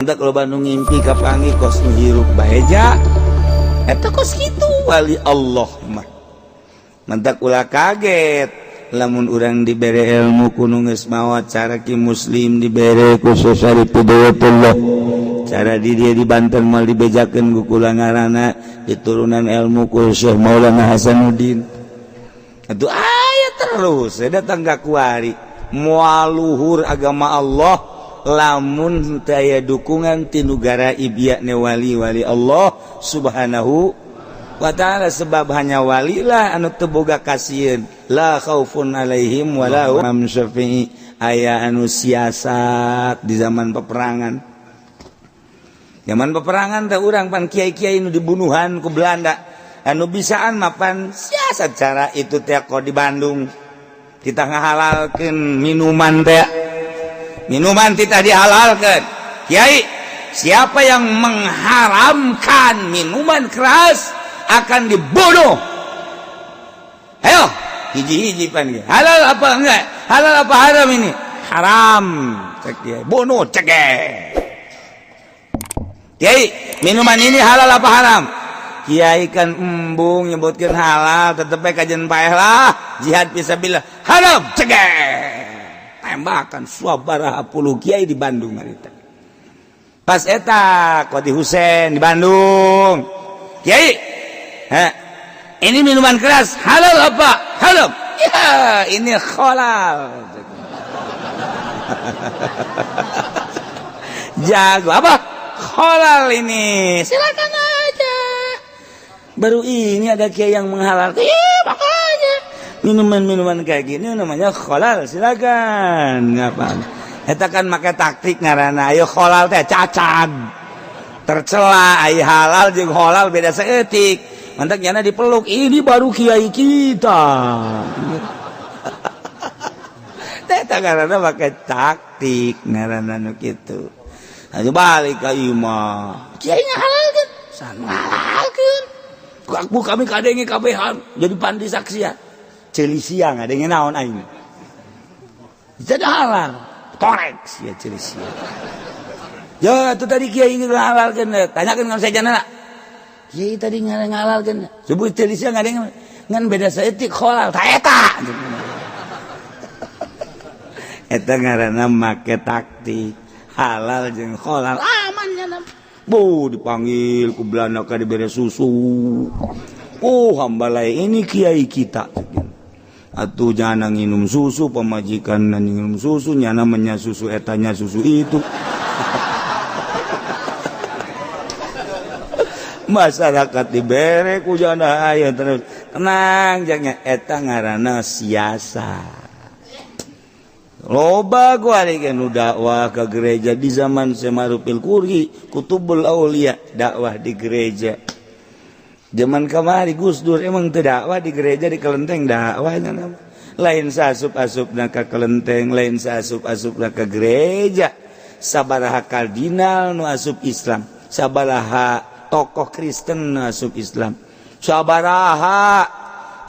Mantak loba nu ngimpi kapanggih kos nu hirup baeja eta kos kitu wali Allah mah. Mantak ulah kaget lamun urang dibere ilmu ku nu geus maot, cara Ki Muslim dibere ku Syekh Syarif Hidayatullah, cara di dia di Banten mal dibejakeun ku kula ngaranna diturunan ilmu ku Syekh Maulana Hasanuddin. Atuh aya terus datang ka kuari moal luhur agama Allah lamun teu aya dukungan ti negara ibiakne wali-wali Allah Subhanahu wa ta'ala, sebab hanya wali lah anu teu boga kasieun, la khaufun alaihim wala hum. Imam Syafi'i aya anu siasat di zaman peperangan. Zaman peperangan teh urang pan kiai-kiai nu dibunuhan ku Belanda, anu bisaan mapan siasat cara itu teh. Kok di Bandung kita ngahalalkeun minuman teh, minuman tidak dihalalkan. Kiai, siapa yang mengharamkan minuman keras akan dibunuh. Ayo hiji-hiji pan, halal apa enggak, halal apa haram ini? Haram, cek kiai, bunuh. Cek kiai, minuman ini halal apa haram? Kiai kan embung nyebutkan halal, tetep kajen paeh lah, jihad fisabilillah. Haram, cek, tembakan sabaraha puluh kiai di Bandung harita. Pas eta Qadi Husen di Bandung, kiai, ha, ini minuman keras halal apa haram? Ya, ini halal. Jago apa halal ini, silakan aja. Baru ini ada kiai yang menghalalkan ya, makanya minuman-minuman kayak gini namanya kholal, silakan. Ngapa eta kan make taktik ngaranna. Ayo, kholal teh cacat, tercela. Ayo, halal jeung halal beda saeutik. Mantak nyana dipeluk, ini baru kiai kita. Teh ngaranna make taktik ngaranna nu kitu. Ayo balik ka imah, kiai ngahalalkeun, san ngahalalkeun aku, kami kadenge kabehan jadi pandi saksian. Ceuli sia ngadenge naon aing? Jadi halal korek sia, ceuli sia. Ya, itu tadi kiai ngahalalkeun, tanyakeun ka sejenna. Kiai tadi ngahalalkeun, sebut ceuli sia ngadenge ngan beda saeutik kholal ta eta. Eta ngaranna make taktik, halal jeung kholal aman nya. Bu dipanggil ku Belanda ka dibere susu. Oh, hamba lain, ini kiai kita. Atuh nyana nginum susu, pamajikan nginum susu, nyana menya susu etanya susu itu. Masyarakat dibere ku jana, aya terus tenang jangan. Eta ngaranna siasat. Loba gua nu dakwah ke gereja di zaman Semarupil Kuri, Kutubul Aulia dakwah di gereja. Zaman kamari Gus Dur emang teu dakwah di gereja, di kelenteng dakwahnya. Lain saasup-asupna ka kelenteng, lain saasup-asupna ka gereja. Sabaraha kardinal nu asup Islam, sabaraha tokoh Kristen nu asup Islam, sabaraha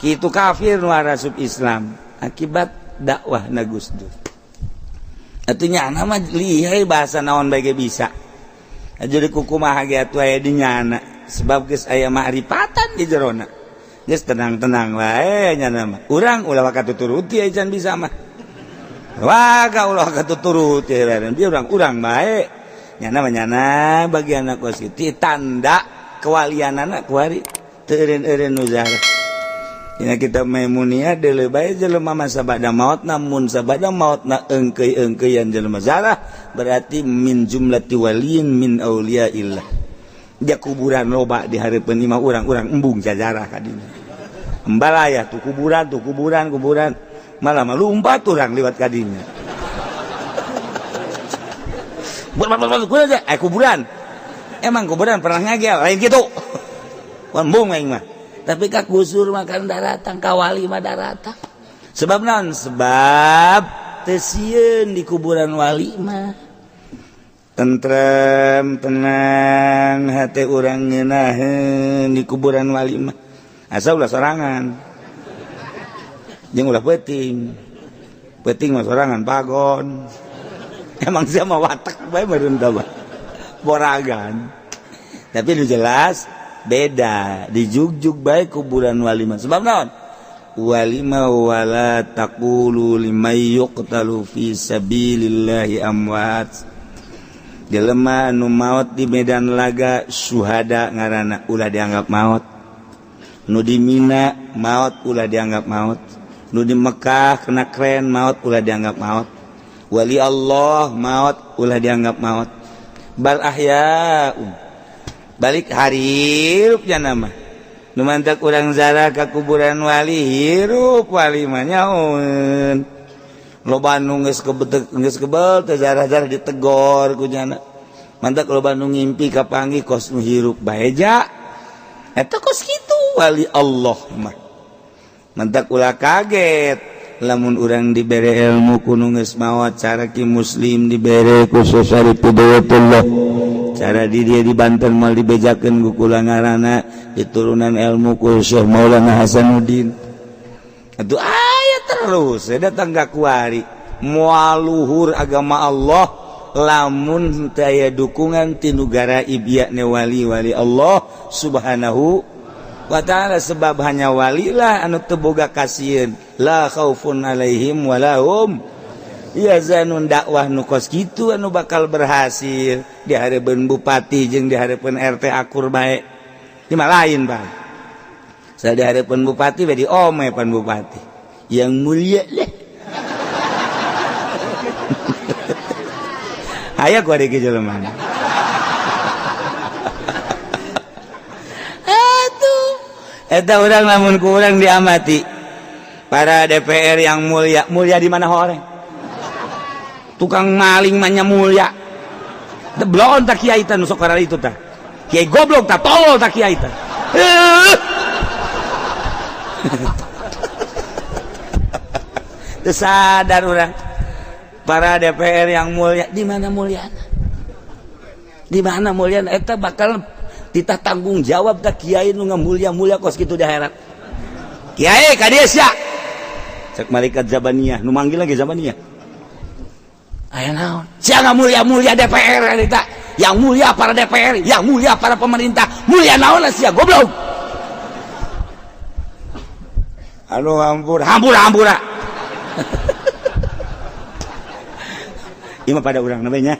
kitu kafir nu asup Islam akibat dakwah na Gus Dur. Atuh nyana mah lihai, bahasa naon bae ge bisa. Jadi kukumaha ge atuh aya di nyana, sebab geus aya ma'rifatan di jerona. Geus tenang-tenang wae nyana mah. Urang ulah waka tuturuti aya can bisa mah. Waka ulah waka tuturuti dia urang urang bae. Nyana mah nyana bagian kos kitu tanda kewalianana kuari teu eureun-eureun nu zarah. Dina kitab Maimuniyah deuleu bae jelema mah sabada maot, namun sabada maotna eungkeuy-eungkeuyan jelema zarah berarti min jumlati waliyin min auliyaillah. Dia kuburan loba di hareupeun imah urang, urang embung jajarah ka dinya. Embalaya tuh kuburan tuh kuburan kuburan, malah mah lumpat urang liwat ka dinya. Eh, kuburan. Emang kuburan pernah ngagel lain kitu. Embung aing mah. Tapi ka Gus Dur mah kan daratang, ka wali mah daratang. Sebab naon? Sebab teu sieun di kuburan wali mah. Tentrem, tenang hati urang ngeunaheun di kuburan wali mah. Asa ulah sorangan. Jeung ulah peuting. Peuting mah sorangan pagon. Emang sia mah watak bae meureun tah. Boragan. Tapi nu jelas beda dijugjug bae kuburan wali mah. Sebab naon? Wali mah wala taqulu liman yuqtalu fi sabilillahi amwat. Jelema nu maot di medan laga syuhada ngaranna ulah dianggap maot. Nu di Mina maot ulah dianggap maot. Nu di Mekah kena kren maot ulah dianggap maot. Wali Allah maot ulah dianggap maot. Bal ahyaun. Balik hirup nya mah. Nu mantak urang zara ka kuburan wali hirup wali mah nyaun. Loba nu geus kebetek geus kebel teh zarah-zarah ditegor ku nyana. Mantak loba nu ngimpi kapanggih kos nu hirup bae ja. Eta kos kitu wali Allah mah. Mantak ulah kaget lamun urang dibere ilmu ku nu geus maot cara ki muslim dibere ku Syarif Hidayatullah. Cara di dia di Banten mal dibejakeun ku kula ngaranna diturunan ilmu ku Syekh Maulana Hasanuddin. Atuh aya terus datang ka kuari moal luhur agama Allah lamun teu aya dukungan ti nugara ibiakne wali-wali Allah Subhanahu wa ta'ala. Sebab hanya walilah anu teu boga kasieun, la khaufun alaihim walahum yahzanun. Dakwah nu kos kitu anu bakal berhasil di hareupeun bupati jeung di hareupeun RT akur bae. Di mah lain Pak. Saya di hareupeun bupati bae diome pan bupati yang mulia leh. Aya ku ari jelema. Atuh eta urang lamun ku urang diamati para DPR yang mulia, mulia di mana horeng? Tukang maling mah nya mulia. Deblon tak kiai teh nu sok itu tah. Kiai goblok tah, tolol tah kiai tah. Teu sadar urang. Para DPR yang mulia, di mana mulyana? Di mana mulyana? Eta bakal titah tanggung jawab ka kiai nu ngamulia-mulia kos kitu di akhirat. Kiai ka dieu sia. Cek malaikat Zabaniyah, nu manggil lagi Zabaniyah. Aya naon? Sia ngamulia-mulia DPR eta. Yang mulia para DPR, yang mulia para pemerintah, mulia naon sia goblok. Aduh ampun, hampura hampura. Ieu mah pada urang namanya.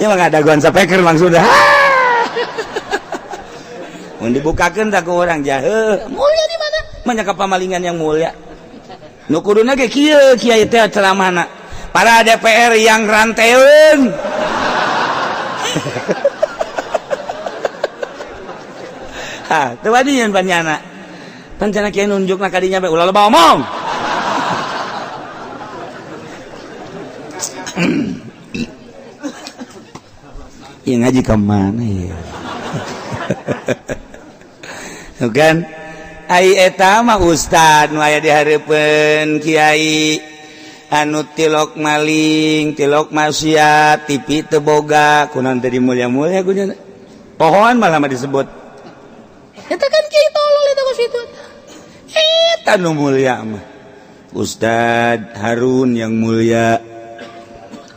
Ieu mah ngadaguan sapeker langsung dah. Mun dibukakeun tak ku urang jaheuh. Mulia di mana? Manya ka pamalingan yang mulia. Nu kuduna ge kieu kiai teh ceramahna. Para DPR yang ranteun. Ha, teu wani nyeun panyana. Pancana kiai nunjukna ka dinya bae ulah loba omong. Ieu ngaji ka mana ieu? Bukan? Ai eta mah ustad nu aya di hareupeun kiai anu tilok maling, tilok maksiat, TV teu boga, kunaon teh dimulia-mulia ku nya. Pohoan malah mah disebut. Eta kan kiai tolol eta kos kitu. Eta nu mulia mah. Ustad Harun yang mulia.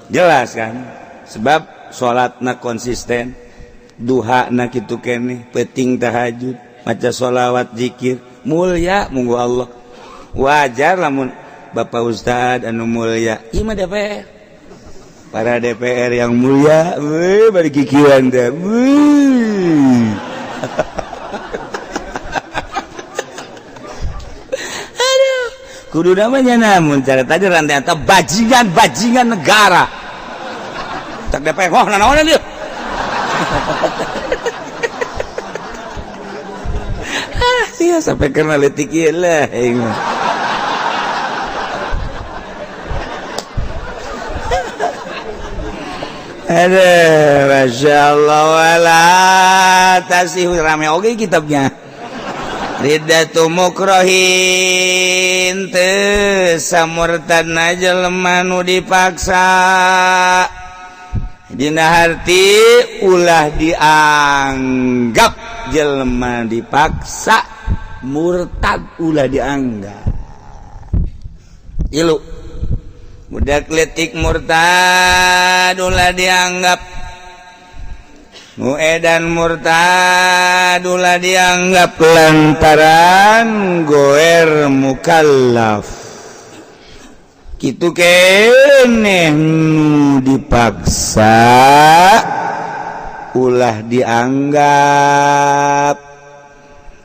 Jelas kan? Sebab salatna konsisten, duhana kitu keneh, peuting tahajud, maca sholawat zikir, mulia munggu Allah. Wajar lamun Bapak Ustad anu mulia, ieu mah DPR. Para DPR yang mulia, weuh bari kikieuan teh. Weuh. Aduh, kudu namanya namun cara tadi rantai eta bajingan-bajingan negara. Tak DPR, wah nanaonan ieu. Iya sampai karena letik ieu lah aing mah. Aduh, Masya Allah wala tasih rame oge kitabnya. Ridatu mukrohin teu samurtadna jelema nu dipaksa. Dina harti ulah dianggap jelema dipaksa murtad, ulah dianggap. Ilu Budak letik murtad ulah dianggap, nu edan murtad ulah dianggap, lantaran goer mukallaf kitu keneh. Nu dipaksa ulah dianggap,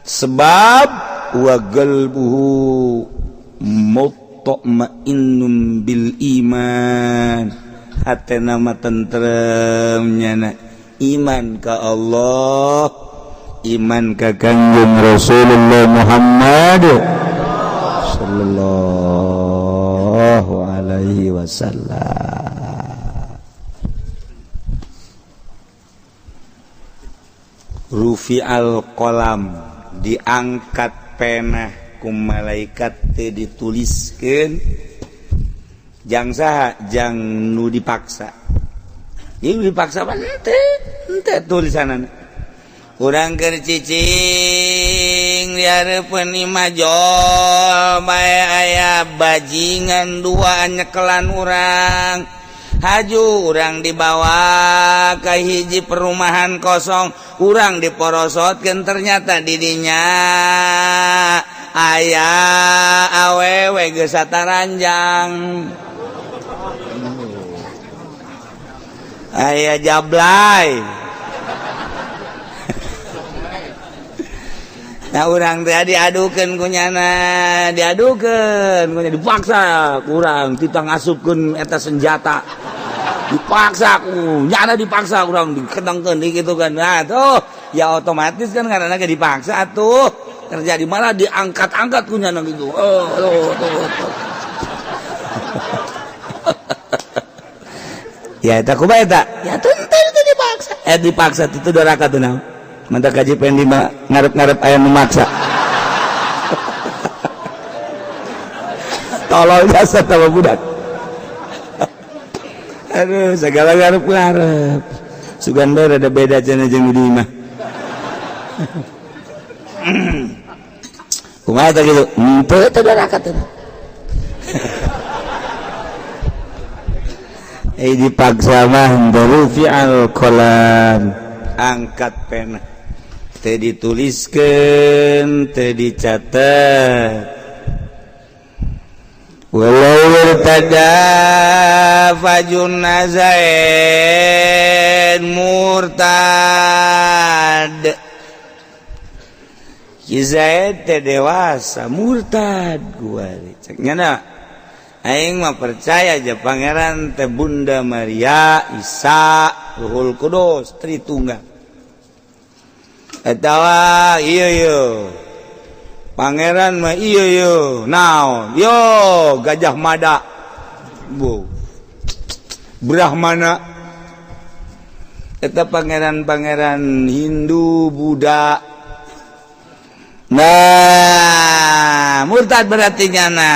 sebab wa qalbuhu mutmainnun bil iman, hatena mah tentrem nyana, iman ka Allah, iman ka Kangjeng Rasulullah Muhammad sallallahu alaihi wasallam. Rufi'al qolam, diangkat pena ku malaikat teh, dituliskeun jang saha? Jang nu dipaksa. Ieu dipaksa mah henteu, henteu tulisanana. Urang keur cicing di hareupeun imah jol bae, aya bajingan dua nyekelan urang. Haju urang dibawa ke hiji perumahan kosong, urang diporosotkeun, ternyata didinya aya awewe geus sataranjang, aya jablay. Nah, urang teh diadukeun ku nyana, diadukeun ku nyana, dipaksa kurang titah ngasupkeun eta senjata, dipaksa ku nyana, dipaksa urang, dikedangkeun di gitu kan. Nah tuh ya, otomatis kan karena ge dipaksa tuh terjadi, malah diangkat-angkat ku nyana gitu. Oh tuh tuh tuh ya, eta kumaha eta ya, tentu itu dipaksa, dipaksa itu doraka tuh naon. Mantap kaji pendi mah ngarep-ngarep aya nu maksa. Tolol jasa tawa budak. Aduh, segala ngarep-ngarep. Sugan bae rada beda cenah jeung di imah. Kumaha teh kitu? Henteu teh doraka teh. Dipaksa mah rufi'al qalam, angkat pena teh, dituliskeun teh, dicatat. Walau irtada fajun nazain murtad. Ki Zaid teh dewasa murtad gua cek nyana. Aing mah percaya aja pangeran teh Bunda Maria, Isa, Ruhul Kudus, Tritunggal. Etawa iya yo. Pangeran mah iya yo. Naon? Yo Gajah Mada. Bu. Brahmana. Eta pangeran-pangeran Hindu, Buddha. Nah, murtad berarti nyana.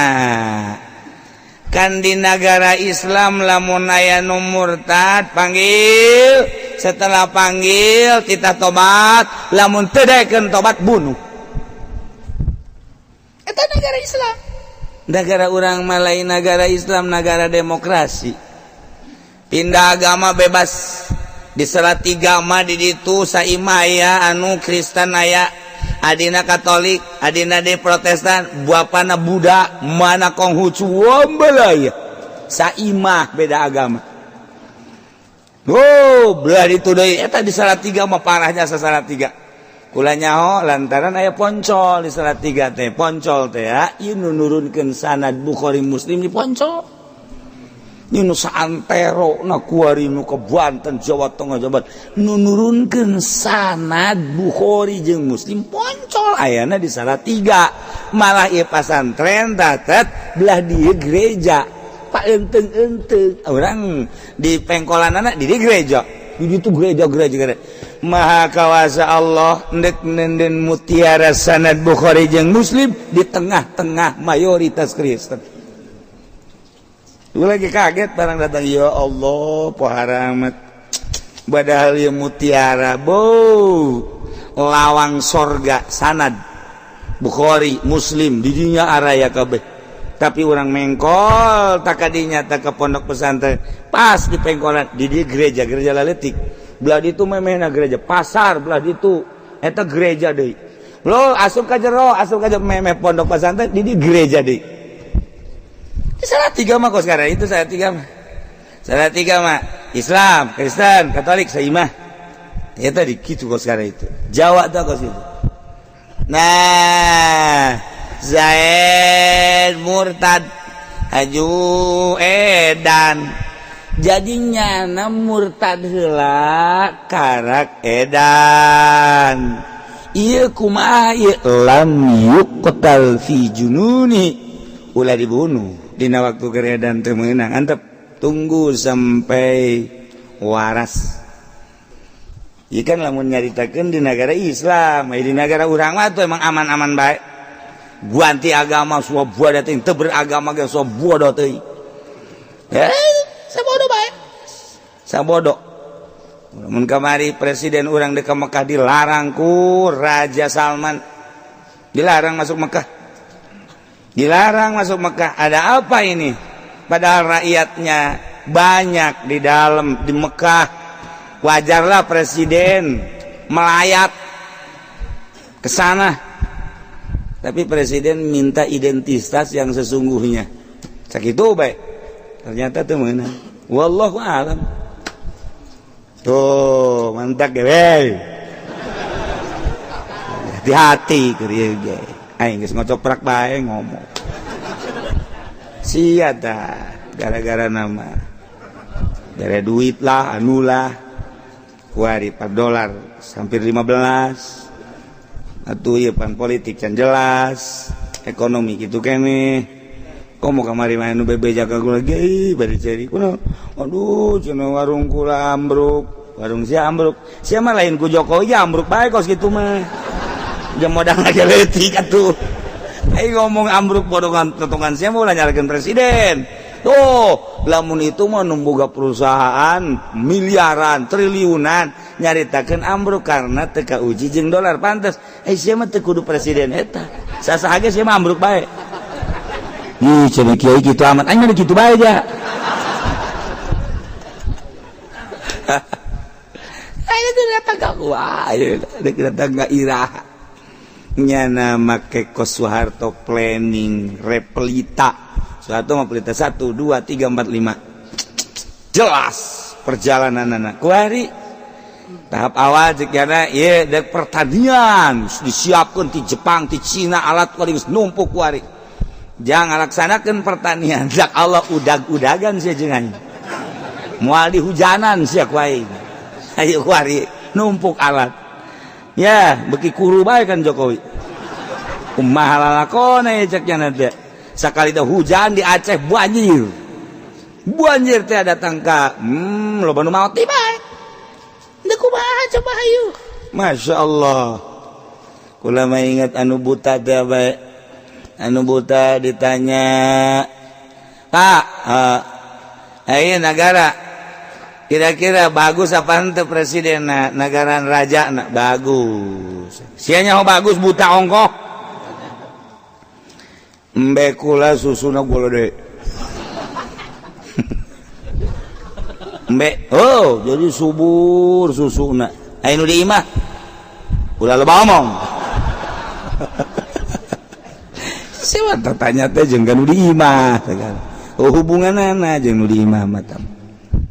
Kan di negara Islam lamun aya nu murtad panggil, setelah panggil kita tobat, lamun teu daekeun tobat bunuh. Eta negara Islam. Negara urang mah lain negara Islam, negara demokrasi. Pindah agama bebas. Di Salatiga mah di ditu saimah aya anu Kristen, aya adina Katolik, adina de Protestan, bapana Buddha, mana Konghucu, wambelaya saimah beda agama. Oh, belah itu deui eta di Salatiga mah parahnya. Salatiga kula nyaho lantaran aya Poncol di Salatiga teh. Poncol teh ya, ieu nu nurunkeun sanad Bukhari Muslim di Poncol. Ieu nu saantero na kuari, nu ke Banten, Jawa Tengah, Jawa Barat, nu nurunkeun sanad Bukhari jeung Muslim Poncol ayana di Salatiga. Malah ieu pasantren tatet belah dieu gereja. Pak, enteng-enteng orang di pengkolan anak di gereja, di ditu gereja, gereja, gereja. Maha kawasa Allah ndek nenden mutiara sanad Bukhari jeung Muslim di tengah-tengah mayoritas Kristen. Gue lagi kaget barang datang, ya Allah, poharamat. Padahal ya mutiara, bo lawang sorga sanad Bukhari Muslim didinya araya kabeh. Tapi orang mengkol tak kadinya tak ke pondok pesantren pas di pengkolan di gereja gereja laletik belah ditu memehna gereja pasar belah ditu eta gereja deui lo asup ka jero asup ka memeh pondok pesantren di gereja deui. Salah tiga mah kok sekarang itu salah tiga mah salah tiga mah Islam Kristen Katolik saimah ya tadi gitu kok sekarang itu Jawa tuh kok itu. Nah Zaid murtad haju edan jadinya na murtad heula karak edan ieu kumaha ieu lam yuqtal fi jununi ulah dibunuh dina waktu keur edan teu meunang antep tunggu sampai waras. Ieu kan lamun nyaritakeun di negara Islam, di negara urang mah tuh emang aman-aman bae. Ganti agama suah buah teuing teu beragama ge suah bodoh teuing. Sabodo bae. Sabodo. Mun kamari presiden urang di Mekah dilarang ku Raja Salman. Dilarang masuk Mekah. Dilarang masuk Mekah. Ada apa ini? Padahal rakyatnya banyak di dalam di Mekah. Wajarlah presiden melayat ke sana. Tapi presiden minta identitas yang sesungguhnya. Sakitu bae. Ternyata tuh mana? Wallahu alam. Tuh, mantap ge. Hati-hati keur ieu ge. Aing geus ngocoprak bae ngomong. Sia tah gara-gara nama. Gara duit lah, anu lah. Kuari 4 dolar hampir 15. Atuh ieu pan politik can jelas, ekonomi gitu kene. Komo kamari mah nu bebeja ka kula ge bari ceri kuno. Aduh, cenah warung kula ambruk, warung sia ambruk. Sia mah lain ku Jokowi ambruk bae kos kitu mah. Jam modal lagi leutik atuh. Aing ngomong ambruk bodongan totongan sia mah ulah nyalahkeun presiden. Tuh, lamun itu mah nu boga perusahaan miliaran, triliunan nyaritakeun ambruk karena teu kauji jeung dolar pantes. Sia mah teu kudu presiden eta. Sasaha ge sia mah ambruk bae. Ih, cenah kiai kitu amat. Aing mah kitu bae ja. Aing teh datang ka gua, dek datang ka iraha. Nyana make kos Soeharto planning repelita. Soeharto mah pelita 1 2 3 4 5. Jelas perjalanan anak. Kuari tahap awal cek nyana ieu dek pertanian disiapkeun ti Jepang, ti Cina alat kuari geus numpuk kuari. Jangan laksanakan pertanian dak Allah udag-udagan sia jeung aing. Moal dihujanan sia ku aing. Ayo kuari numpuk alat. Ya, beki kuru bae kan Jokowi. Kumaha lalakona cek nyana teh. Sakali teh hujan di Aceh banjir. Banjir teh datang ka loba nu maot teh bae. Teu kumaha coba hayu. Masya Allah. Kula mah ingat anu buta teh bae. Anu buta ditanya, "Pak, ayo negara kira-kira bagus apa henteu presiden negara raja na bagus." Sia nyaho bagus buta ongkoh. Embe kula susuna golode. Embe, oh jadi subur susuna. Ayo nu di imah. Ulah loba omong. Siapa tertanya teh jeung nu di imah. Oh hubunganana jeung nu di imah mah tam.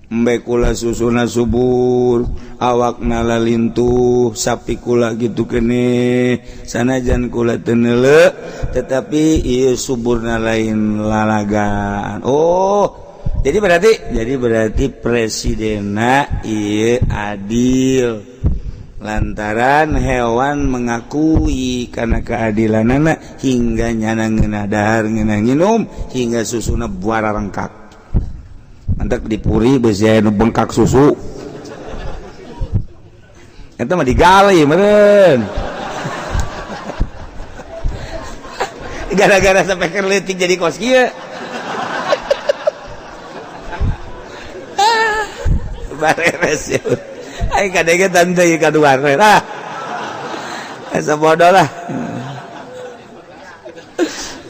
Embe kula susuna subur, awakna lalintuh, sapi kula gitu kene, sanajan kula teu neuleu, tetapi ieu suburna lain lalagaan. Oh, jadi berarti presidenna ieu adil. Lantaran hewan mengakui karena keadilanana hingga nyana ngeunah dahar ngeunah nginum hingga susuna buara rengkak. Mantak dipuri beusi anu bengkak susu. Eta mah digali meureun. Gara-gara sampai keur leutik jadi kos kieu. Bareres ya. Aing kadenge tante ieu kaduar ah. Asa bodoh lah.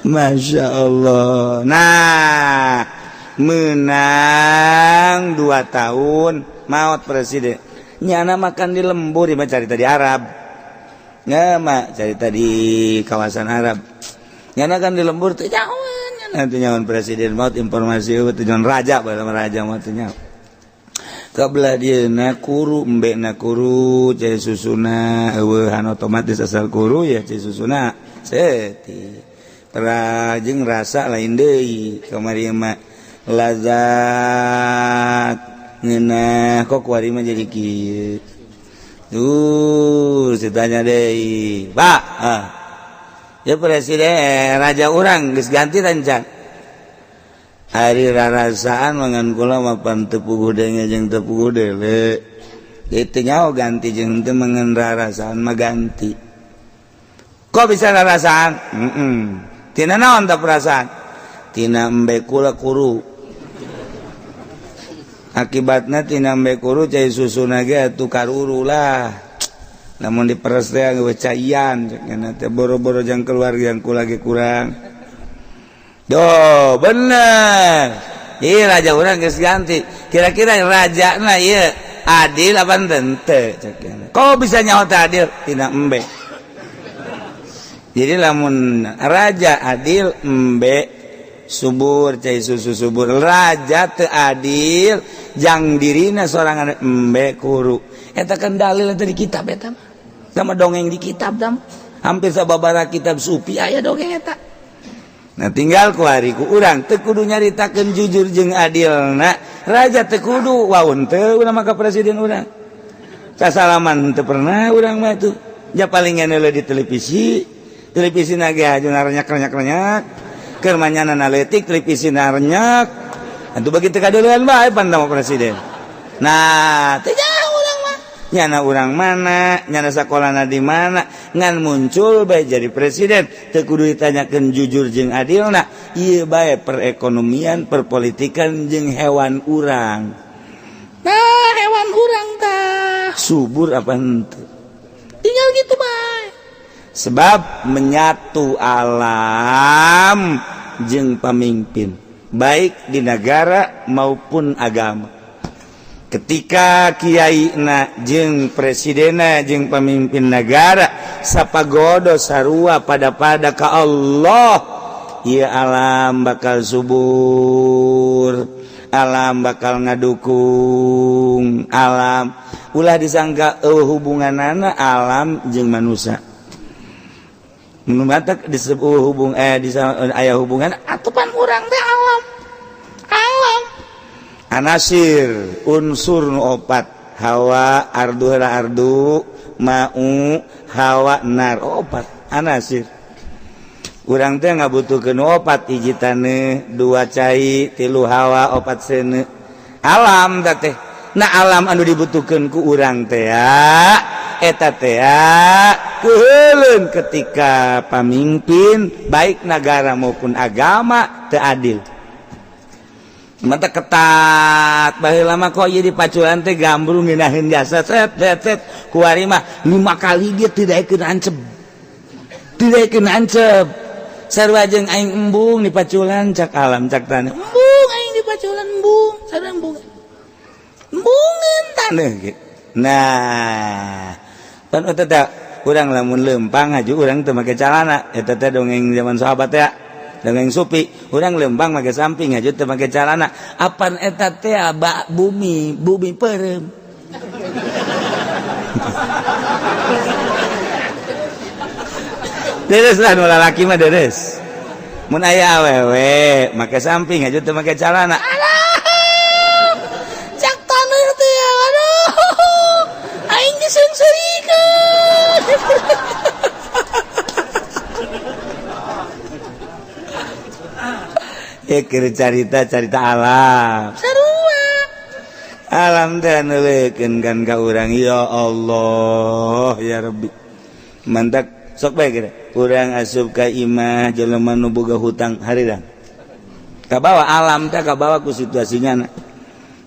Masya Allah. Nah, menang 2 tahun maut presiden. Nyana makan di lembur mah, carita di Arab. Nggak mah carita di kawasan Arab. Nyana kan di lembur teh nyawan, nanti nyawan presiden maut, informasi itu nyawan raja, bae raja maut nyawa. Kabelah dia na kuru, embe na kuru, cai susuna eueuhan otomatis. Asal kuru ya cai susuna seti jeung rasa lain deui. Kamari mah lazat, ngeunah, kok kuari mah jadi kieu tuh. Ditanya deui, "Pak, ah ya, presiden raja urang geus ganti tacan?" Ari rarasaan mangan kula mah pan teu puguh denge jeung teu puguh dele. Itu nyaho ganti jeung teu, mangan rarasaan mah ganti. Kok bisa rarasaan? Tina naon tak perasaan? Tina embe kula kuru. Akibatna tina embe kuru, cai susuna ge atuh karuru lah. Namun diperes teh geus caian teh, boro-boro jang keluarga, yang kula ge kurang. Doh, bener. Iya, raja urang geus ganti. Kira-kira raja na iya adil apa henteu? Kok bisa nyawa teh adil? Tina embe. Jadi lamun raja adil, embe subur, cai susu subur. Raja teu adil jang dirina sorangan, embe kuru. Eta kan dalil eta di kitab eta mah. Sama dongeng di kitab dam. Hampir sababaraha kitab sufi aya dongeng eta. Nah, tinggal kuari ku urang teu kudu nyaritakeun jujur jeung adilna raja, teu kudu waun teu urang mah ka presiden urang. Kasalaman teu pernah urang mah tuh. Ja paling di televisi, televisi na ge aju narenyak-renyak-renyak. Keur manyana leutik, televisi narenyak. Atuh begitu kadeuleun bae pan presiden. Nah, teu jauh urang mah. Nyana urang mana, nyana sekolahna di mana, ngan muncul bae jadi presiden. Teu kudu ditanyakeun jujur jeung adilna. Ieu bae perekonomian, perpolitikan jeung hewan urang. Nah, hewan urang tah subur apa henteu? Tinggal gitu bae. Sebab menyatu alam jeung pamimpin, baik di negara maupun agama. Ketika Kiai na jeung presidena jeung pemimpin negara sapagodo sarua pada pada ka Allah, ya alam bakal subur, alam bakal ngadukung. Alam ulah disangka hubungan anak alam jeung manusia. Mata disebut hubung di aya hubungan atupan urang teh alam, alam anasir unsur nu opat, hawa, ardu heula, ardu, mau, hawa, nar, opat anasir. Urang teh ngabutuhkeun opat, hiji taneuh, dua cai, tilu hawa, opat seuneu. Alam teh. Nah, alam anu dibutuhkeun ku urang teh eta teh keuheuleun ketika pamimpin baik negara maupun agama teu adil. Mata ketat, baheula mah kok ieu di paculan teh gambrung ngeunaheun jasa, set set set. Kuari mah lima kali dia tidak kena ancep, tidak kena ancep. Sarua jeung aing embung di paculan, cak alam, cak taneuh, embung aing di paculan, embung, sarua embung, embungeun taneuh ge. Nah, pan eta teh urang lamun lempang aju urang teu make calana. Eta teh dongeng zaman sahabat ya, dongeng supi. Urang lempang make samping aju teu make calana, apan eta teh bak bumi, bumi peureum. Deres lah nu lalaki mah deres. Mun aya awewe make samping aju teu make calana, alah, cak taneuh teh, aduh, aing diseungseurikeun. Ya, keur carita carita alam, sarua alam teh neuleukeun kan ka urang. Ya Allah ya Rabbi, mantak sok bae kira urang asup ka imah jelema nu boga hutang harirang, kabawa alam teh, kabawa ku situasinya.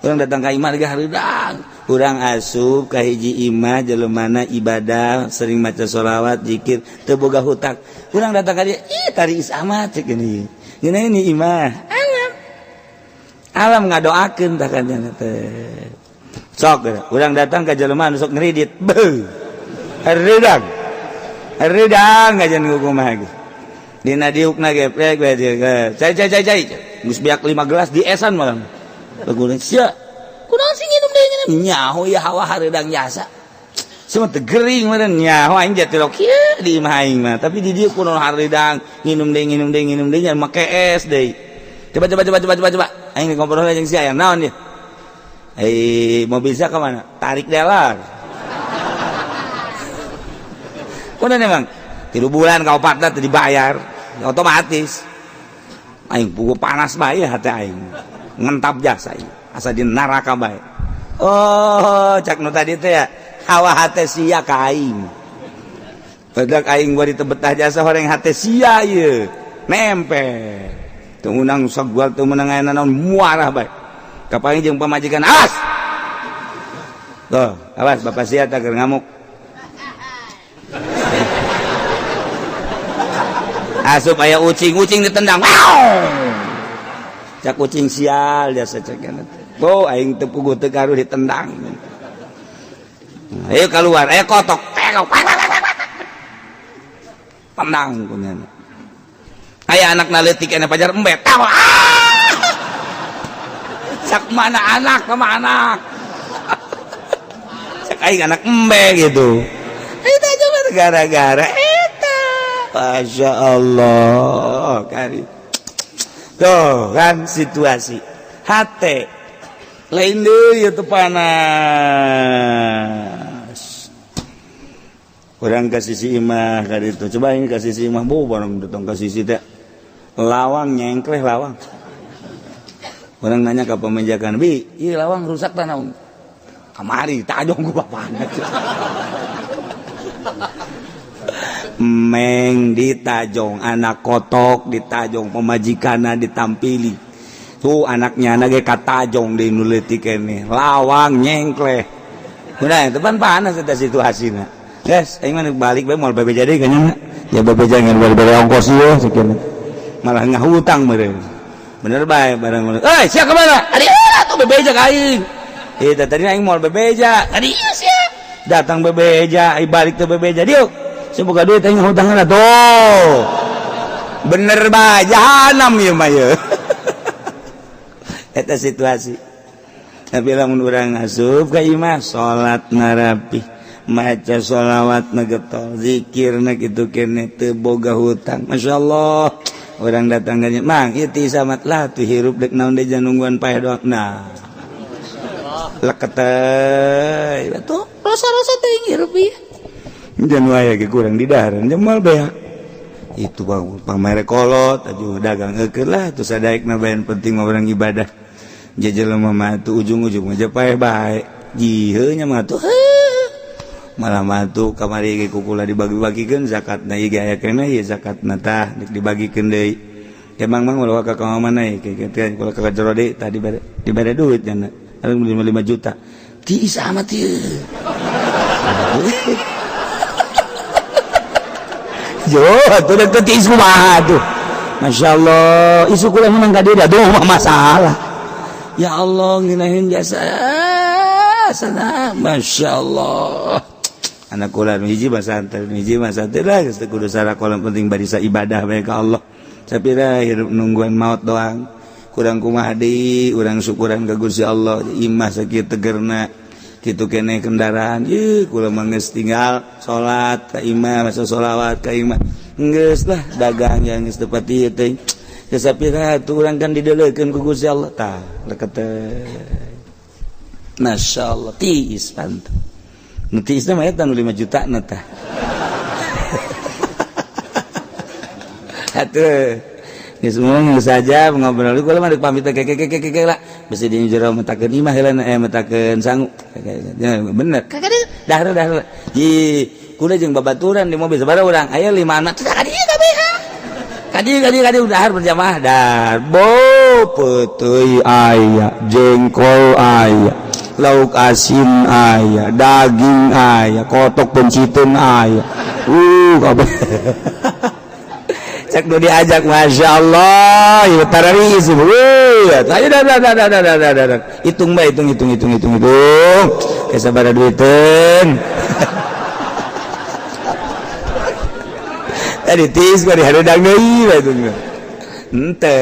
Urang datang ka imah ge harirang. Urang asup ka hiji imah jelemana ibadah, sering maca sholawat, zikir, teu boga hutang. Urang datang ka dia, ih tari is amat cek ini. Ini ini imah. Alam. Alam ngadoakeun tah kan teh. Sok urang datang ka jelema anu sok ngredit. Beuh. Hareudang. Hareudang ngajan kumaha ge. Dina diukna geprek we dia. Cai cai cai cai. Geus beak 5 gelas di esan malah. Baguna sia. Kunaon sih nginum deui nginum? Nyaho ya hawa hareudang jasa. Semua teu gering meureun nyaho aing jatuh kieu di imah aing mah. Tapi di dieu kunaon hareudang nginum deui nginum deui nginum deui make es deui. Coba coba coba coba coba coba. Aing ngobrol jeung sia naon dia? Eh, mobil sia ka mana? Tarik dealer. Kunaon emang? 3 bulan ka opatna teu dibayar. Otomatis. Aing pugu panas bae hati aing. Ngentap jasa ieu. Asa di neraka bae. Oh, cak nu tadi teh ya, hawa hate sia ka aing. Badak aing gua ditebetah jasa horeng hate sia ieu. Nempel. Teu meunang sagual teu meunang aya naon muarah bae. Kapanggih jeung pamajikan awas. Tuh, awas bapak sia tah keur ngamuk. Asup aya ucing, ucing ditendang. Wow! Cak ucing sial jasa cek. Oh, aing teu puguh teu karuh ditendang. Ayo keluar, ayo kotok. Tendang kunyana. Aya anak leutik aya pajar embe. Tawa. Cak mana anak sama anak. Cak aing anak embe gitu. Eta coba gara-gara eta. Masya Allah kari. Tuh kan situasi hate lain deui teu panas. Urang ka sisi imah ka ditu. Coba ini ka sisi imah bu barang datang ka sisi teh. Lawang nyengkleh lawang. Urang nanya ka pemajikan, "Bi, ieu lawang rusak tah naon?" Kamari tajong ku bapana. Meng ditajong anak kotok ditajong pemajikanna ditampili. Tuh anaknya anak ge katajong di nu leutik keneh lawang nyengkleh. Udah itu pan panas eta situasina. Guys, aing mah balik bae moal bebeja deui kanya. Ya bebeja ngan bere ongkos ieu sakieu. Malah ngahutang meureun. Bener bae barang. Eh, sia ka mana? Adi atuh bebeja ka aing. Eta tadi aing moal bebeja. Adi sia. Datang bebeja, ai balik teu bebeja diuk. Semoga duit aing ngahutangna tuh. Bener bae jahanam ieu mah ieu. Eta situasi. Tapi lamun urang asup ka imah salat narapi, maca sholawat na getol, zikir na kitu keneh teu boga hutang. Masya Allah. Orang datang ka mang ieu ti samat lah tuh hirup dek naon deui nungguan paeh doang. Nah. Leket teh. Tuh rasa-rasa teh hirup ieu. Jangan wae ge kurang di dahareun jemal beak. Itu bang pamere kolot aju dagang eukeun lah tuh sadaekna bae penting mah urang ibadah. Jelema mah tuh ujung-ujung aja paeh bae. Jiheuh nya mah tuh. Malah mah tuh kamari ge kukula dibagi-bagikeun zakatna ieu ge aya keneh ieu zakatna tah dibagikeun deui. Emang mang ulah ka mana ieu kieu kula ka jero deui tah dibere duit nya. 5 juta. Tiis amat ieu. Jo, atuh dek teh tiis kumaha tuh. Masya Allah, isu kula menang ka dieu aduh mah masalah. Ya Allah, ngeunaheun jasa sana. Masya Allah. Anak kula nu hiji mah santai, nu hiji mah santai lah geus teu kudu sarakola penting barisa ibadah bae ka Allah. Sapira hirup nungguan maut doang. Kurang kumaha deui, urang syukuran ka Gusti Allah, imah sakieu tegerna. Kitu keneh kendaraan, ieu kula mah geus tinggal salat ka imah, maca sholawat ka imah. Geus lah dagang yang geus tepat ieu teh. Geus sapira atuh urang kan dideleukeun ku Gusti Allah tah leket teh. Masya Allah tiis pantu. Nu tiis mah eta nu 5 juta na tah. Atuh. Geus semua saja ngobrol kula mah pamit keke lah. Besi di jero metakeun imah heula metakeun sangu. Bener. Dah dah. Ji kula jeung babaturan di mobil sabaraha urang? Aya 5 anak. Ka dieu kabeh. Ka dieu dahar berjamaah dar. Bo peuteuy aya, jengkol aya. Lauk asin aya, daging aya, kotok pencitun aya. Kabeh. Cek nu diajak, Masya Allah, ya tarari sih. Ayo dah dah dah dah dah dah dah. Hitung bae, hitung hitung hitung hitung hitung. Kayak sabaraha duiteun. Tadi tis gua dihareudang deui bae itu. Ente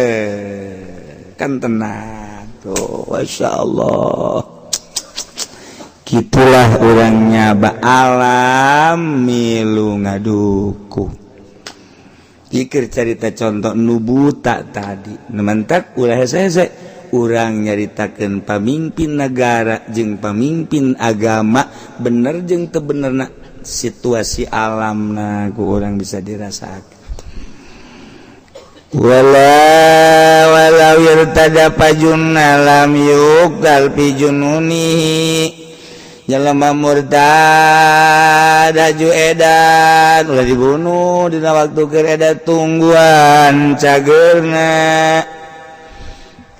kan tenang tuh, Masya Allah. Gitulah orangnya ba alam milu ngaduku. Pikir cerita contoh nu buta tadi. Mentak ulah hese urang nyaritakeun pamimpin negara jeung pamimpin agama bener jeung teu benerna situasi alamna ku urang bisa dirasakan. Wala walau irtada fajunna lam yuqtal fi jununihi. Jelema murtad aju edan ulah dibunuh dina waktu keur edan, tungguan cageurna.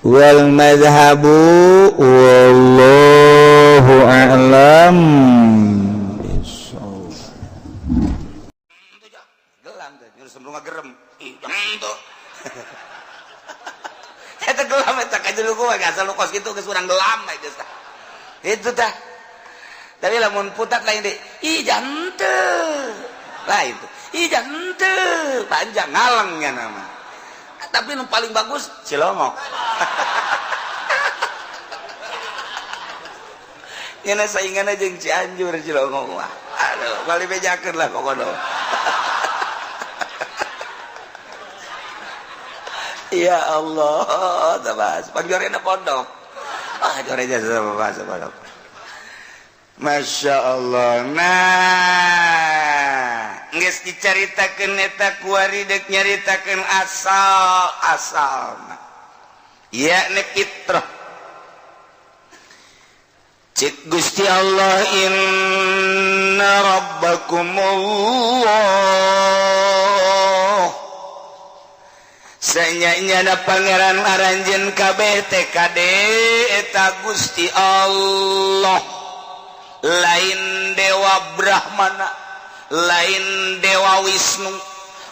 Wal madhabu wallahu a'lam bissawab. Gelam teh nyuruh sebelum gerem. Ih, tuh. Eta gelam eta ka jero gua asal kos kitu geus urang gelam geus tah. Itu tah. Tapi lamun putat lain deh. Ih, jante. Lain tuh. Ih, jante. Panjang ngalengnya nama. Tapi yang paling bagus Cilongok. Nyana saingan aja jeung Cianjur Cilongok mah. Aduh, bali bejakeun lah pokoknya. Ya Allah, tabas. Panjorena pondok. Ah, jorena sama pondok. Masya Allah. Nah, geus dicaritakeun eta kuari deuk nyaritakeun asal-asalna. Yakni fitrah. Cek Gusti Allah, inna rabbakumullah. Sanyanya pangeran aranjeun kabeh TKD eta Gusti Allah. Lain dewa Brahmana, lain dewa Wisnu,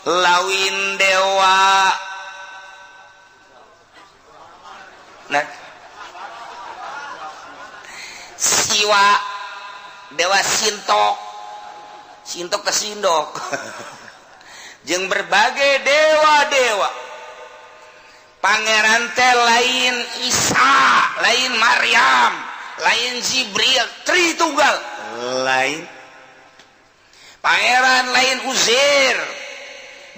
lain dewa nah Siwa, dewa Sintok, Sintok ke Sindok, jeung berbagai dewa-dewa. Pangeran teh lain Isa, lain Maryam, lain Jibril, Tritunggal, lain pangeran, lain Uzair.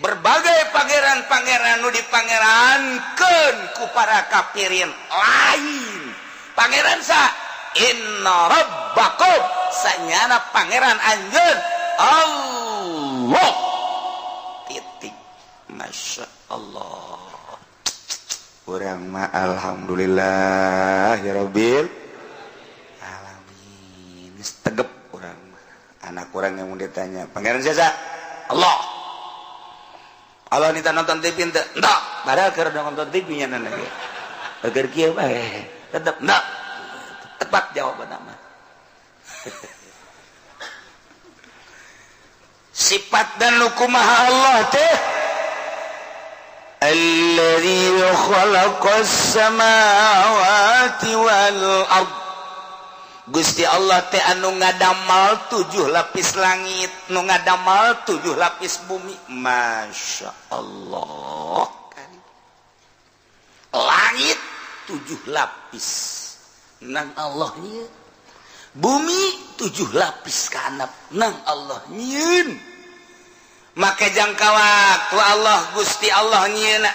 Berbagai pangeran-pangeran nu dipangerankeun ku para kafirin lain. Pangeran sa inna rabbakum, sanyana pangeran anjeun Allah. Titik. Masya Allah. Urang mah alhamdulillah ya rabbil alamin. Geus tegep urang mah. Anak urang yang mau ditanya, pangeran siapa? Allah. Allah nita nonton TV ente? Enggak. Padahal keur nonton TV nya nana ge. Agar kieu bae, tetep enggak. Tepat jawaban mah. Sifat dan hukumaha Allah teh alladzi khalaqas samawati wal ard. Gusti Allah teh anu ngadamal 7 lapis langit, nu ngadamal 7 lapis bumi. Masya Allah. Langit 7 lapis nang Allah nyieun. Bumi 7 lapis kanap nang Allah nyieun. Make jangka waktu Allah Gusti Allah nyieun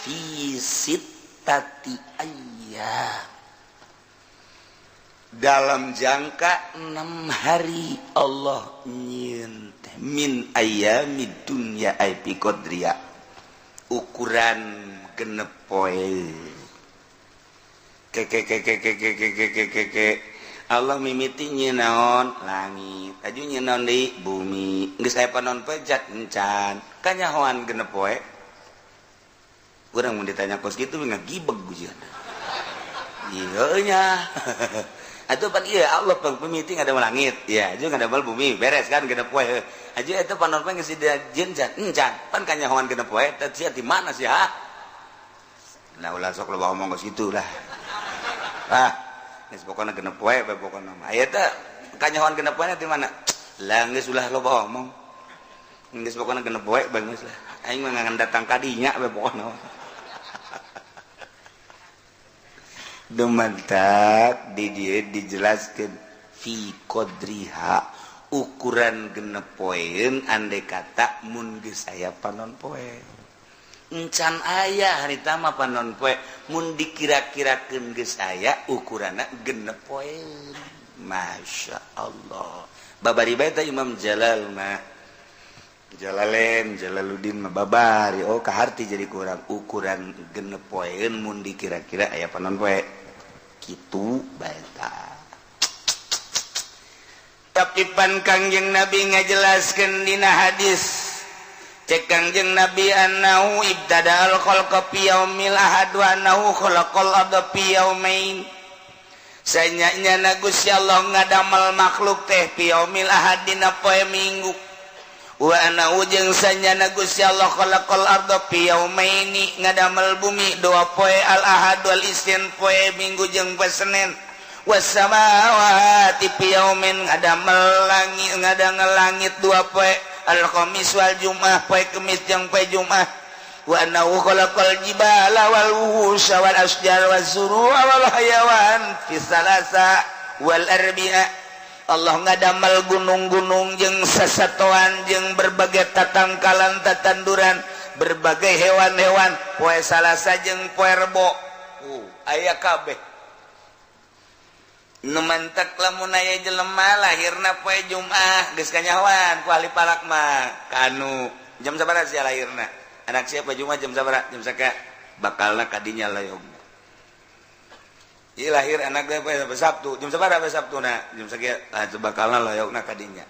fi sittati ayyam. Dalam jangka 6 hari Allah nyieun teh min ayyamid dunya ay bi qadriya. Ukuran 6 poe. Ke ke ke ke ke ke ke ke ke ke. Allah mimiti nyieun naon langit, aju nyieun naon deui bumi. Geus aya panon pejat encan, kanyahoan 6 poe. Urang mun ditanya kos kitu ngagibeg gujian. Ieu nya. Atuh pan ieu Allah pang pemiting ada langit. Ya, jeung ada bumi beres kan genep poe. Aja eta panon poe geus dijieun can. Encan. Pan kanyahoan genep poe teh sia di mana sih ha? Nah ulah sok loba omong geus kitu lah. Ah, geus pokona genep poe bae pokona mah. Aya teh kanyahoan genep poe di mana? Lah geus ulah loba omong. Geus pokona genep poe bae geus lah. Aing mah ngan datang ka dinya bae pokona. Dumantak di dieu dijelaskeun fi qadriha ukuran genep poeun andai kata mun geus aya panon poe. Encan aya harita mah panon poe mun dikira-kirakeun geus aya ukuranna genep poeun. Masya Allah. Babari bae teh Imam Jalal mah. Jalalain Jalaluddin mah babari oh kaharti jadi kurang ukuran genep poeun mun dikira-kira aya panon poe. Kitu bae tah. Tapi pan Kangjeng Nabi ngajelaskeun dina hadis cek Kangjeng Nabi annahu ibtada'al khalqa fi yaumil ahad wa annahu khalaqal arda fi yaumain. Sanyanya Gusti Allah ngadamel makhluk teh fi yaumil ahad dina poe Minggu. Wa annahu jeung sanyana Gusti Allah khalaqal arda fi yaumaini ngadamel bumi dua poe al ahad wal isnin poe Minggu jeung poe Senin. Wasamawati fi yaumin ngadamel langit ngadangel langit dua poe al khamis wal jumat poe Kemis jeung poe Jumat. Wa annahu khalaqal jibala wal wuhusha wal asjar waz zuru'a wal hayawan fi salasa wal arbi'a. Allah ngadamel gunung-gunung jeung sasatoan jeung berbagai tatangkalan tatanduran berbagai hewan-hewan poe Salasa jeung poe Rebo. Aya kabeh. Nu mantak lamun aya jelema lahirna poe Jumat geus kanyahoan ku ahli falak mah kanu jam sabaraha sia lahirna anak siapa Jumat jam sabaraha jam saka bakalna kadinya layog. Ieu lahir anak teh poe Sabtu jam sabaraha poe Sabtuna jam sakieu ah bakalna layogna kadinya.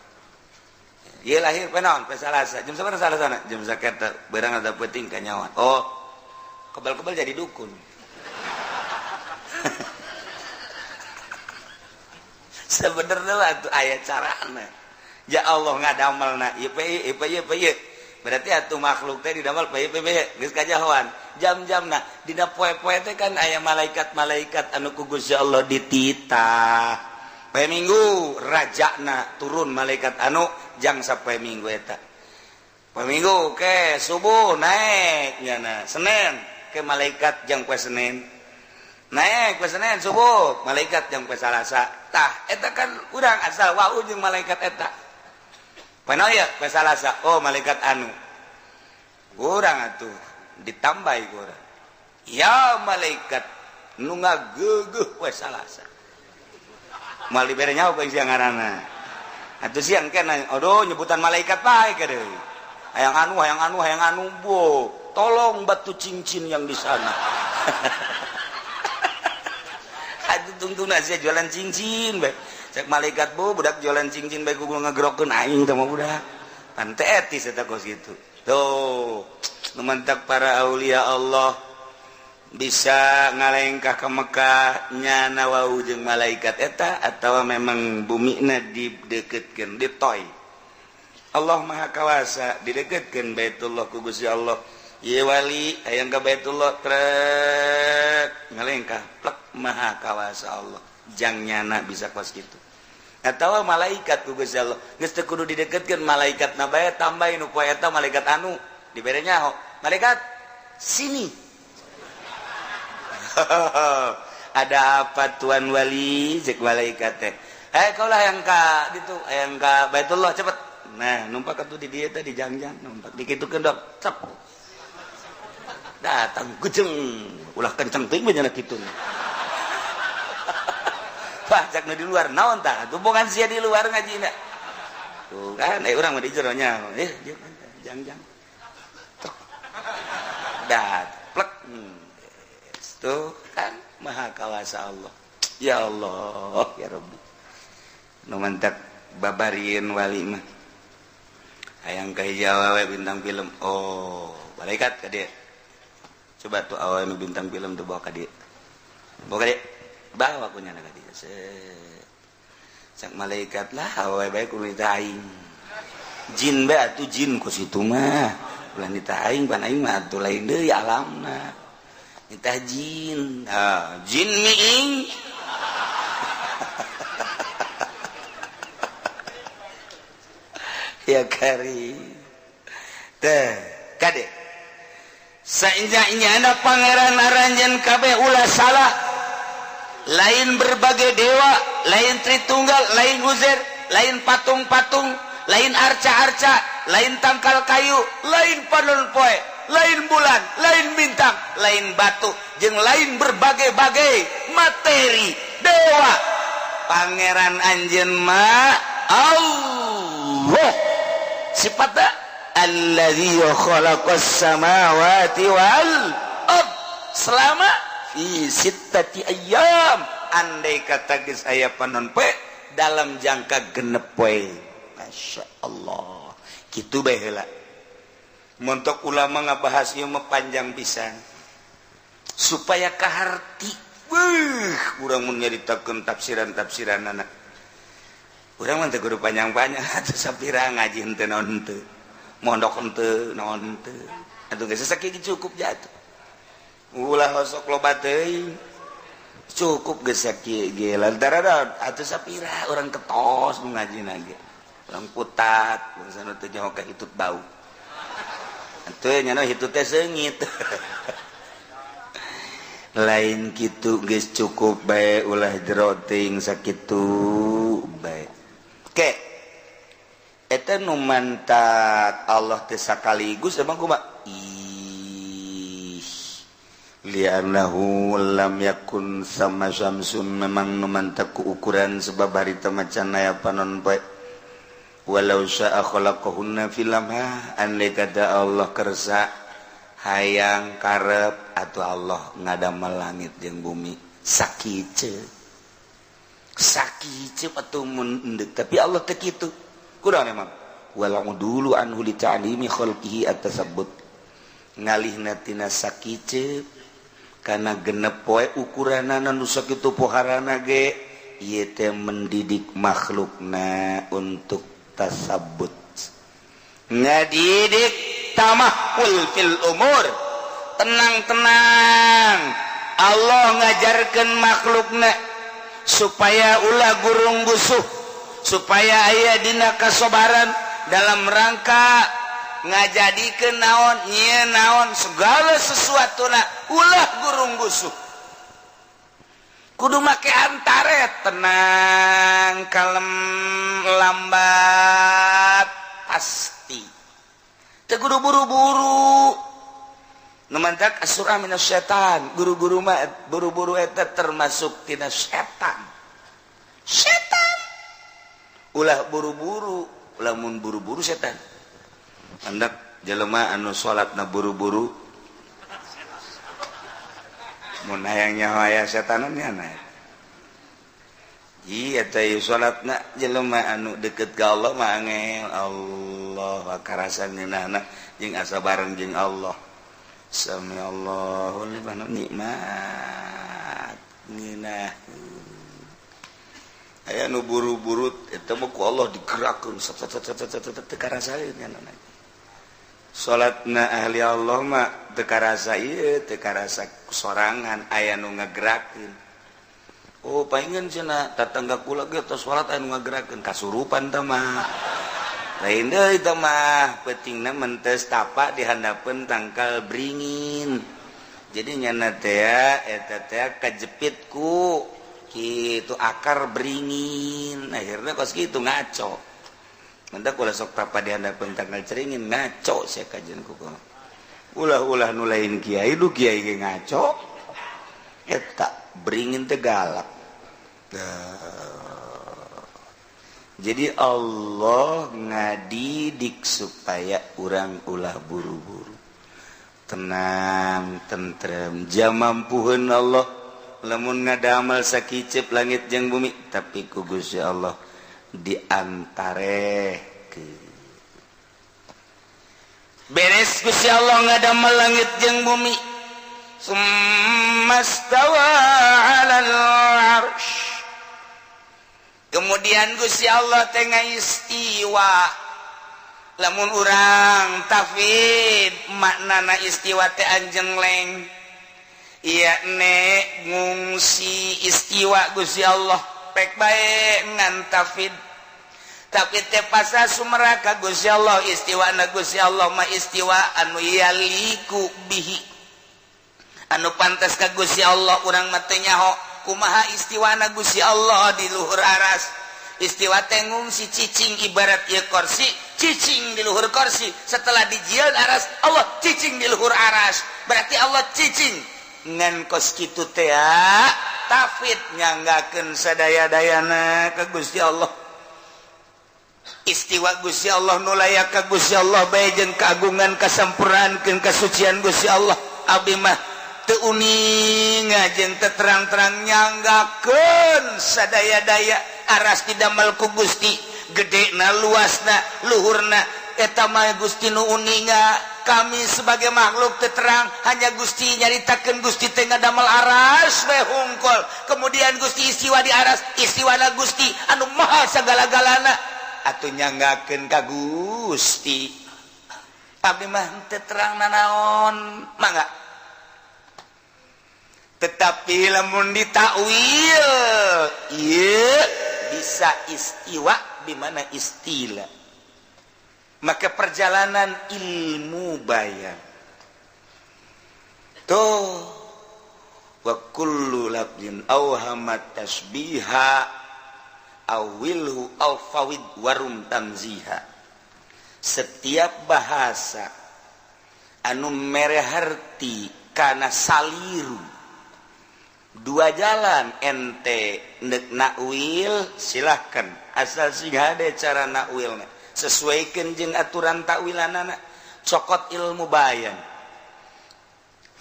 Ieu lahir poe naon poe Salasa jam sabaraha Salasana jam sakieu beurang ada peuting kanyahoan. Oh kebal-kebal jadi dukun. Sebenarnya lah tuh ayat carana ya Allah ngadamelna ieu pe ieu pe ieu berarti atuh makhluk teh didamel pe pe geus kajahoan jam-jamna dina poe-poe teh kan aya malaikat-malaikat anu ku Gusti Allah dititah poe Minggu rajana turun malaikat anu jang sapoe Minggu eta poe Minggu ke subuh naik nyana Senin ke malaikat jang poe Senin naik poe Senin subuh malaikat jang poe Salasa tah eta kan urang asal wau jeung malaikat eta poe naon ya poe Salasa oh malaikat anu urang atuh ditambahi ku urang ya malaikat nu ngageugeuh poe Salasa moal dibere nyaho ku sia ngaranna atuh siang kena aduh nyebutan malaikat bae ka deui hayang anu hayang anu hayang anu bo tolong batu cincin yang di sana. Aduh tungtungna sia jualan cincin bae. Cek malaikat bu budak jualan cincin bae kudu ngagerokeun aing teh mah budak. Pan teh etis eta kos kitu. Tuh, nu mantak para aulia Allah bisa ngalengkah ke Mekah nyana wau jeung malaikat eta atawa memang bumina dideketkeun ditoy. Allah Maha Kawasa dideketkeun Baitullah ku Gusti Allah. Ye wali hayang ka Baitullah trek ngalengkah plek Maha Kawasa Allah jang nyana bisa kos kitu atawa malaikat ku Gusti Allah geus teu kudu dideketkeun malaikat na bae tambahin nu poe eta malaikat anu dibere nyaho malaikat sini. Ada apa tuan wali cek malaikat teh eh kaulah yang ka ditu hayang ka Baitullah cepet nah numpak atuh di dieu teh di jangjang numpak dikitukeun dok cep datang gejeng ulah kenceng teuing mah nya kitu. Pajak nu di luar naon tah tumpungan sia di luar ngajina tuh kan urang mah di jero nya jangjang dah plek tuh kan Maha Kawasa Allah ya Allah ya Rabbi nu mantak babarieun wali mah hayang ka Jawa we bintang film oh malaikat ka dieu coba tuh awewe nu bintang film tuh bawa ka dieu bawa ka dieu. Bawa ku nyana ka dieu. Set. Cak malaikat lah we bae kudu nitah aing. Jin bae atuh, jin ku situ mah. Ulah nitah aing, pan aing mah atuh lain deui alamna. Nitah jin. Ah, jin miing. Ya kari. Teh, kade. Sainja-injana pangeran aranjeun kabeh ulah salah. Lain berbagai dewa, lain Tritunggal, lain Uzair, lain patung-patung, lain arca-arca, lain tangkal kayu, lain panon poe, lain bulan, lain bintang, lain batu, jeung lain berbagai-bagai materi dewa. Pangeran anjeun mah Allah. Sifatna alladzi khalaqas samawati wal ard selama fi sittati ayyam. Andai kata geus aya panon poe dalam jangka 6 poe. Masya Allah, kitu bae heula. Montok ulama ngabahas ieu mah panjang pisan supaya kaharti. Beuh, urang mun nyaritakeun tafsiran-tafsiranana, urang mah teu kudu panjang-panjang atuh, sapira ngaji henteu naon henteu, mondok henteu naon henteu atuh, geus sakieu cukup jatuh. Ulah osok loba teuing, cukup geus sakieu ge lantaran atuh sapira urang ketos nu ngajina ge, urang putat bangsa nu teu nyaho ka hitut bau atuh, nya hitut teh seungit. Lain kitu, geus cukup bae, ulah jero teuing, sakitu bae. Ke eta nu mantak Allah teh sakaligus emang kumaha? Ih, li'annahu lam yakun sama syamsun, memang nu mantak ku ukuran sebab harita macan aya panon poe. Walau sya'a khalaqahunna fil lamha, andai kata Allah kersa hayang karep atau Allah ngadamel langit jeung bumi sakice sakice atuh mun endek, tapi Allah teh kitu kurang emang. Walau dulu anhu li ta'limi khalqihi at-tasabbut, ngalihna tina sakice kana 6 poe ukuranana nu sakitu poharana ge, ieu teh mendidik makhlukna untuk tasabbut, ngadidik tamahul fil umur, tenang-tenang. Allah ngajarkan makhlukna supaya ulah gurung gusuh, supaya aya dina kasobaran dalam rangka ngajadikeun naon, nyieun naon, segala sesuatu na ulah gurung gusuh, kudu make antare tenang, kalem, lambat, pasti teu kudu buru-buru. Nu mantak asurah minas setan, guru-guru mah buru-buru eta termasuk tina setan. Setan ulah buru-buru, lamun buru-buru setan. Hendak jelema anu salatna buru-buru mun hayang nyaho aya setanan nya. Iya teh, salatna jelema anu deket ka Allah mah angel Allah karasan ngeunahna jeung asa bareng jeung Allah. Sami Allahu liman nikmat ngeunah. Aya nu buru-buru eta mah ku Allah digerakkeun sat sat sat sat sat, teu karasaeun nya. Salatna ahli Allah mah teu karasa ieu, teu karasa sorangan, aya nu ngagerakeun. Oh, palingan cenah tatangga kula ge tos salat aya nu ngagerakeun, kasurupan teh mah. Lain deui teh mah, peutingna mentes tapa di handapeun tangkal beringin. Jadi nyana teh eta teh kajepit ku kitu akar beringin, akhirnya kos kitu ngaco. Mendak ulah sok tapa di handapeun tangkal ceringin, ngaco sia kajian ku. Ulah-ulah nu lain kiai, du kiai ge ngaco. Eta beringin teh galak. Jadi Allah ngadidik supaya urang ulah buru-buru, tenang, tentrem, jamampuheun Allah lamun ngadamel sakicep langit jeung bumi, tapi ku Gusti Allah diantarehkeun. Beres Gusti Allah ngadamel langit jeung bumi. Tsummastawa 'alal 'arsy. Kemudian Gusti Allah teh istiwa. Lamun urang tafwid, maknana istiwa teh anjengleng, iya ne ngungsi istiwa Gusti Allah, pek bae ngan tafwid. Tapi teh pasrah sumeraka Gusti Allah. Istiwa na Gusti Allah mah istiwa anu yaliku bihi, anu pantas ka Gusti Allah. Urang mah teu nyaho kumaha istiwana Gusti Allah di luhur aras. Istiwa teh ngungsi, cicing, ibarat ieu kursi cicing di luhur kursi. Setelah dijieun aras, Allah cicing di luhur aras, berarti Allah cicing. Ngan kos kitu teh tafwid, nyanggakeun sadaya-dayana ka Gusti Allah. Istiwa Gusti Allah nu layak ka Gusti Allah bae jeung keagungan, kasempurnaan, kasucian Gusti Allah. Abdi mah teu uning jeung teu terang-terang, nyanggakeun sadaya-daya. Aras didamel ku Gusti, gedena, luasna, luhurna, eta mah Gusti nu uninga. Kami sebagai makhluk teu terang, hanya Gusti nyaritakeun. Gusti teh ngadamel aras we hungkul, kemudian Gusti istiwa di aras. Istiwana Gusti anu maha sagala-galana, atuh nyanggakeun ka Gusti. Abdi mah teu terang nanaon, mangga. Tetapi lamun ditakwil, ieu bisa istiwa di mana istilah. Maka perjalanan ilmu bayan tuh, wa kullu lafzin awhamat tasbiha awilhu aw fawid warum tanziha. Setiap bahasa anu mere harti kana saliru, dua jalan. Ente nek nakwil silahkan, asal sing hade cara nakwilna, sesuaikan jeung aturan takwilanana, cokot ilmu bayan.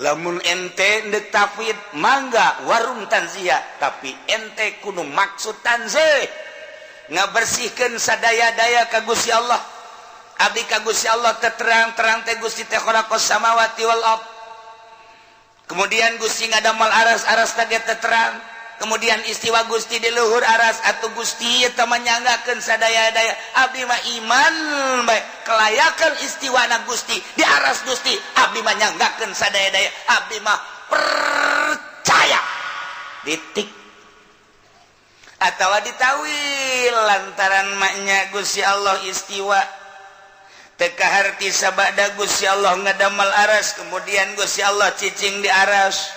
Lamun ente ndek tafwid, mangga, warum tanzia, tapi ente kudu maksud tanzih, ngabersihkeun sadaya-daya ka Gusti Allah. Abdi ka Gusti Allah terang-terang teh Gusti teh khalaqas samawati wal ard, kemudian Gusti ngadamel aras, aras teh terang, kemudian istiwa Gusti di luhur aras, atau Gusti eta menyanggakeun sadaya-daya. Abdi mah iman bae kelayakan istiwana Gusti di aras Gusti. Abdi mah nyanggakeun sadaya-daya, abdi mah percaya, titik. Atau ditawil lantaran maknya Gusti Allah istiwa teu kaharti sabada Gusti Allah ngadamel aras, kemudian Gusti Allah cicing di aras.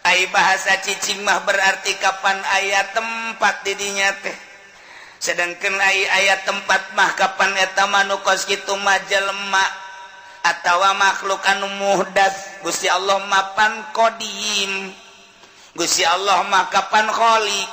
Ai bahasa cicing mah berarti kapan aya tempat didinya teh, sedangkan ai aya tempat mah kapan eta mah nu kos kitu mah jelema atawa makhluk anu muhdats. Gusti Allah mapan qadim, Gusti Allah mah kapan khaliq.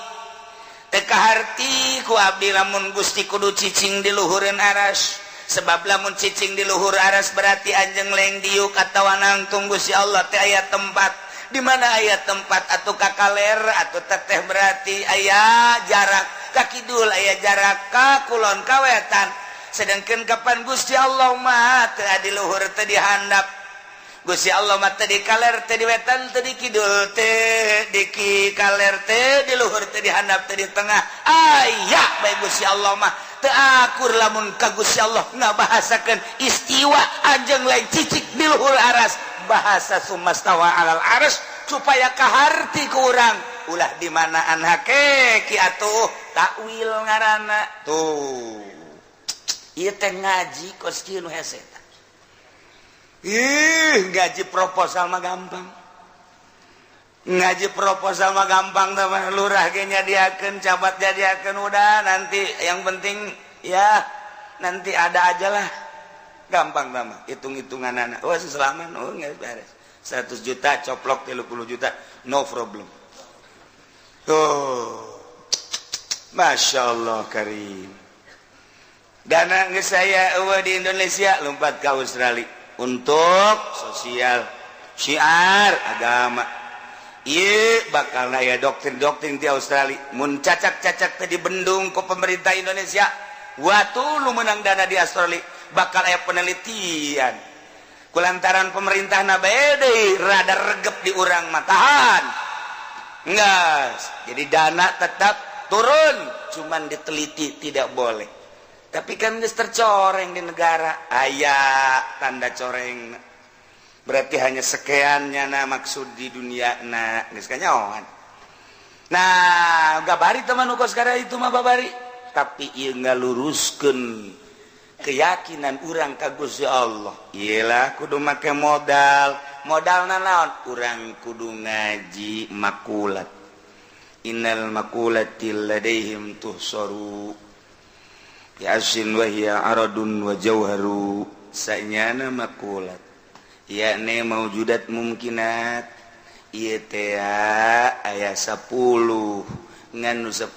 Teu kaharti ku abdi lamun Gusti kudu cicing di luhureun aras, sebab lamun cicing di luhur aras berarti anjeng leng diuk atawa nangtung. Gusti Allah teh aya tempat. Di mana aya tempat atau ka kaler atau teteh berarti aya jarak ka kidul, aya jarak ka kulon, ka wetan. Sedangkan kapan Gusti Allah mah teu di luhur, teu di handap. Gusti Allah mah teu di kaler, teu di wetan, teu di kidul, teu di kaler, teu di luhur, teu di handap, teu di tengah. Aya bae Gusti Allah mah. Teu akur lamun ka Gusti Allah ngabahasakeun istiwa anjeng lain cicik di luhur aras. Bahasa sumastawa alal aras supaya kaharti ku urang, ulah di manaan hakeki atuh takwil ngaranna tuh. Ieu teh ngaji kos kieu nu hese. Ih, ngaji proposal mah gampang, ngaji proposal mah gampang teman. Lurah ge nyadiakeun, camat nyadiakeun, udah nanti yang penting ya nanti ada aja lah, gampang mah hitung-hitungan anak. Oh, selamat, oh nggak beres, 100 juta coplok 30 juta, no problem tuh. Masya Allah karim. Dana geus saya eueuh di Indonesia, lompat ke Australia untuk sosial, syiar agama. Iya, bakal aya doktrin-doktrin di Australia mun cacak-cacak tadi bendung ke pemerintah Indonesia. Waktu lu menang dana di Australia, bakal aya penelitian. Kulantaran pemerintah na bae deui rada regep di urang mah, tahan. Enggak, jadi dana tetap turun, cuman diteliti tidak boleh. Tapi kan geus tercoreng di negara, aya tanda coreng. Berarti hanya sekiannya na maksud di dunia na geus kanyahoan. Nah, gabari teman ukur sekarang itu mah babari. Tapi ieu ngaluruskeun keyakinan urang ka Gusti Allah. Iyalah kudu make modal. Modal naon? Urang kudu ngaji makulat. Innal makulati ladaihim tuhsaru yasin wa hiya aradun wa jauharu. Sanyana makulat yakni maujudat mumkinat ieu teh aya 10 ngan nu 10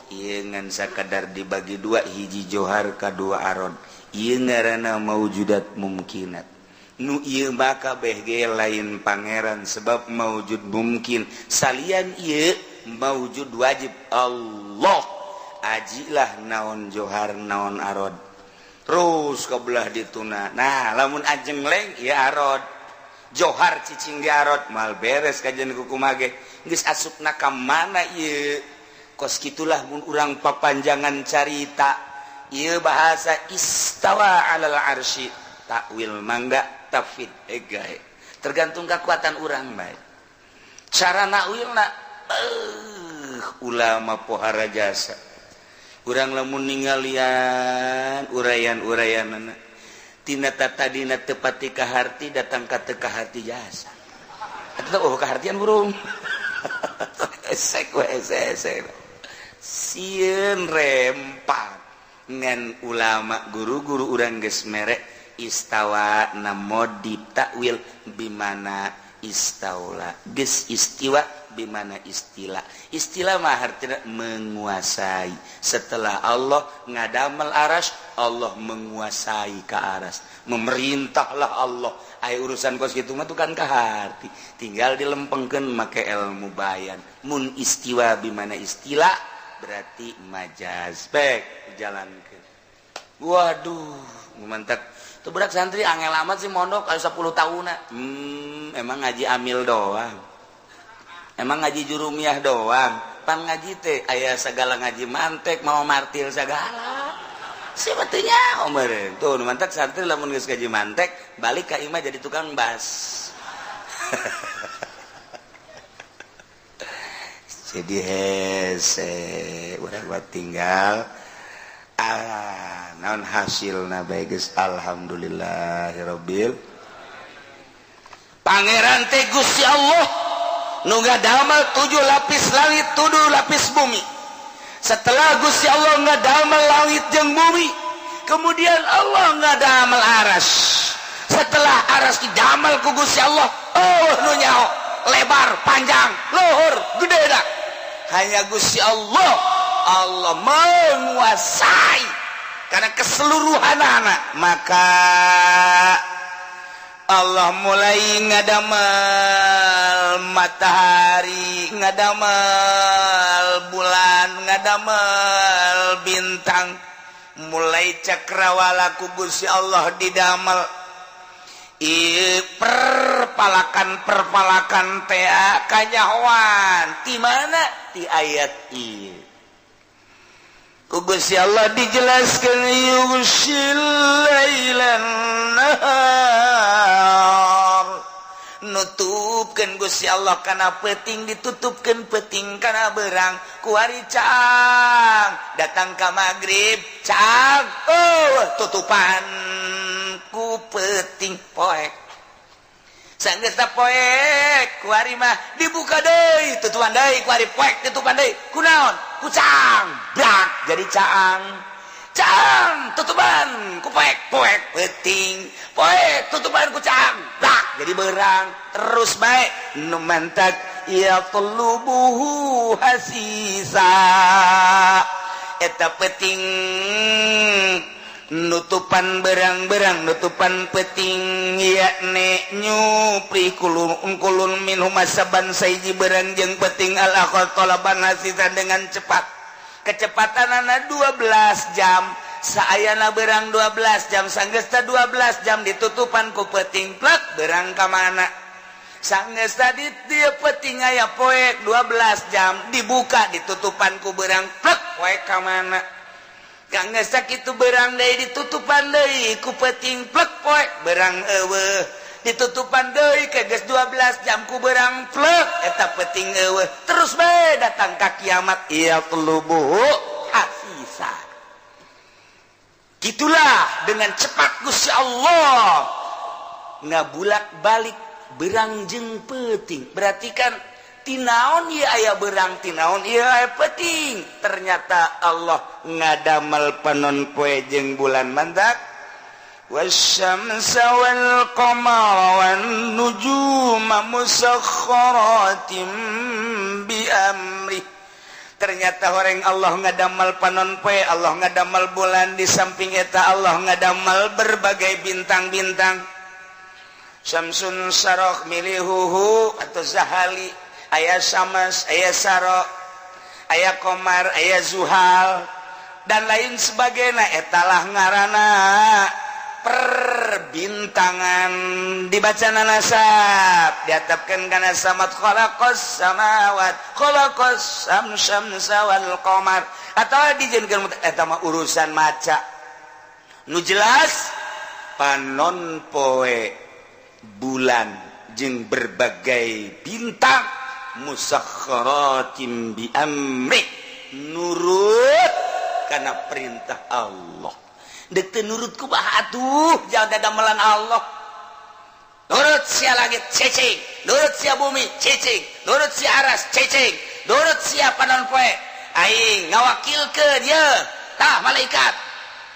ieu ngan sakadar dibagi dua, hiji johar ka dua arod. Ieu ngaranna maujudat mumkinat. Nu ieu maka kabeh lain pangeran sebab maujud mungkin. Salian ieu maujud wajib Allah. Ajilah naon johar, naon arod, terus kebelah dituna. Nah, lamun ajeng leng ya arod johar cicing di arod mal beres kajian kukumage geus asupna ka mana ieu. Kos kitulah mun urang papanjangan carita ieu bahasa istawa alal arsy, takwil mangga, tafwid egae, tergantung kekuatan urang bae cara nakwilna. Ulama pohara jasa. Urang lamun ninggalian uraian-uraian tina tadina tepati kaharti, datang ka teu kaharti jasa. Atau oh, kahartian burung esek we, esek sieun rempak. Ngan ulama guru-guru urang geus mere istawa na modif takwil bimana istaula, geus istiwa bimana istilah. Istilah mah artinya menguasai. Setelah Allah ngadamel aras, Allah menguasai ke aras, memerintahlah Allah. Ay urusan kos gitu mah tuh kan kaharti, tinggal dilempengkeun make ilmu bayan. Mun istiwa bimana istilah berarti majaz baik jalankeun. Waduh, mantap tuh budak santri, angel amat sih mondok aya 10 tahun. Emang ngaji amil doang, emang ngaji jurumiah doang? Pan ngaji teh aya segala, ngaji mantek mau martil segala sebetulnya meureun tuh. Mantak santri lamun geus ngaji mantek balik ka imah jadi tukang bas. Jadi hese urang buat tinggal ah naon hasilna bae geus alhamdulillahirabbil. Pangeran teh Gusti Allah nu ngadamel tujuh lapis langit, tujuh lapis bumi. Setelah Gusti Allah ngadamel langit jeung bumi, kemudian Allah ngadamel aras. Setelah aras didamel ku Gusti Allah, oh nu nyaho lebar, panjang, luhur, gede dah hanya Gusti Allah. Allah menguasai karena keseluruhan anak, maka Allah mulai ngadamel matahari, ngadamel bulan, ngadamel bintang. Mulai cakrawala ku Gusti Allah didamel. I perpalakan perpalakan teh kanyahoan ti mana? Ti ayat ieu ku Gusti Allah dijelaskan yughsyil lailan nahar. Nutupkeun Gusti Allah kana peuting, ditutupkeun peuting kana berang. Kuari caang datang ka magrib, caang, oh, tutupan ku peuting, poek. Sanggeus poek, kuari mah dibuka deui, tutupan deui. Kuari poek, tutupan deui kunaon? Ku caang, brak, jadi caang. Caang tutupan ku poek, poek peuting, poek tutupan ku caang, brak, jadi berang. Terus baik nu mantak ya tulubuhu hasisa. Eta peuting nutupan berang-berang, nutupan peting, yakni nyupri kulun kulun minhuma saban saiji berang jeung peting al akhar talaban hasisan dengan cepat. Kecepatan anak 12 jam. Saayana berang 12 jam, sanggeus 12 jam ditutupan ku peuting plek, berang ka mana? Sanggeus tadi dia peuting aya poek 12 jam, dibuka ditutupan ku berang plek, poek ka mana? Sanggeus sakitu berang deui, ditutupan deui ku peuting plek, poek berang eueuh. Ditutupan deui ke geus 12 jam ku berang plek, eta peuting eueuh. Terus bae datang ka kiamat, yatlubuhu hasisa. Gitulah dengan cepat Gusti Allah ngabulak balik berang jeung peuting. Berarti kan tinaon ieu aya berang, tinaon ieu aya peuting? Ternyata Allah ngadamel panon poe jeung bulan. Mantak wasyamsa wal qamara wan nujuma musakhkharatin bi amri. Ternyata horeng Allah ngadamel panon poe, Allah ngadamel bulan, di samping eta Allah ngadamel berbagai bintang-bintang. Syamsun Sarok milihuhu atau Zahali, aya Samas, aya Sarok, aya Komar, aya Zuhal, dan lain sebagainya. Etalah ngarana perbintangan. Dibaca nasab diatapkan karena samat khalaqas samawat khalaqas samsa wal qamar atau dijadikan eta mah urusan maca. Nu jelas panon poe, bulan jeung berbagai bintang musakhkharatin bi amri, nurut karena perintah Allah. Dek teu nurut kumaha atuh? Jangan dadamelan Allah. Nurut sia langit, cicing. Nurut sia bumi, cicing. Nurut sia aras, cicing. Nurut sia panon poe. Aing ngawakilkeun ye tah malaikat